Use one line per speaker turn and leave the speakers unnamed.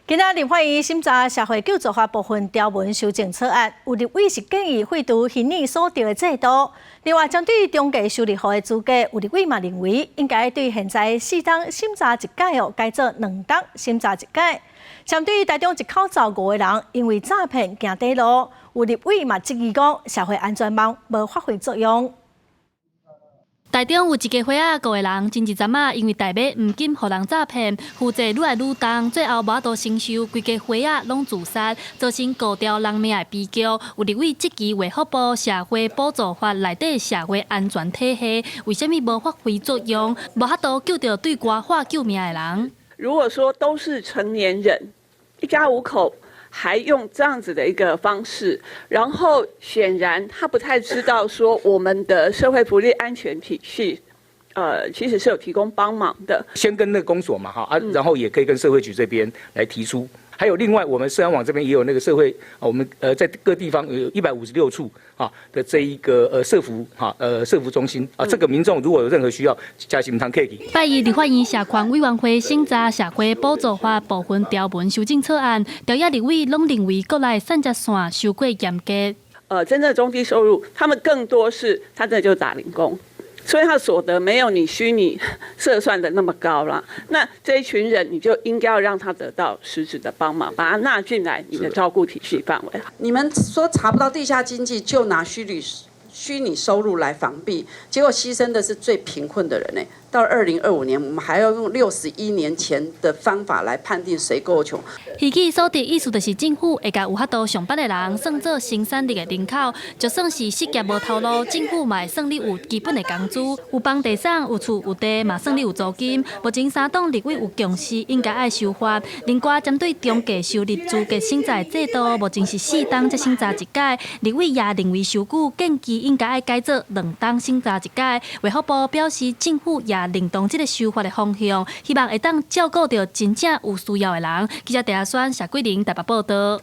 今仔立法院審查社會救助法部分條文修正草案，有立委是建議廢除虛擬所得的制度。另外，針對中低收入戶的資格，有立委嘛認為應該對現在四冬審查一屆哦，改做兩冬審查一屆。針對台中一口罩五個人因為詐騙行短路，有立委嘛質疑講社會安全網無發揮作用。
台中有一家伙仔五個人，前一陣仔因為代買黃金予人詐騙，負債愈來愈重，最後無法度承受，規家伙仔攏自殺，造成五條人命的悲劇。有立委質疑衛福部社會補助法內底社會安全體系，為啥物無發揮作用，無法度救著對外喊救命的人？
如果說都是成年人，一家五口，還用這樣子的一個方式，然後顯然他不太知道說我們的社會福利安全體系，其實是有提供幫忙的。
先跟那個公所嘛，哈啊，然後也可以跟社會局這邊來提出。還有另外，我們社安網這邊也有那個社會，我們在各地方有156處啊的這一個社福哈社福中心啊，這個民眾如果有任何需要，加心堂可以。
拜一立法院社權委員會審查社會補助法部分條文修正草案，朝野立委攏認為國內選擇線傷過嚴格。
真正中低收入，他們更多是他這就打零工。所以他所得沒有你虛擬設算的那麼高啦。那這一群人，你就應該要讓他得到實質的幫忙，把他納進來你的照顧體系範圍。
你們說查不到地下經濟，就拿虛擬收入來防弊，結果犧牲的是最貧困的人呢。到2025年，我們還要用61年前的方法來判定誰夠窮。
虛擬所得意思就是政府會共有法度上班的人算做生產力的人口，就算是失業無頭路，政府嘛會算你有基本的工資，有房地產、有厝有地，嘛算你有租金。目前三黨立委有共識，應該愛修法。另外，針對中低收入資格審查制度，目前是四冬才審查一屆，立委也認為傷久，建議應該愛改做兩冬審查一屆。衛福部表示，政府也認同這個修法的方向，希望會當照顧著真正有需要的人。記者鄭阿宣、謝桂玲台北報道。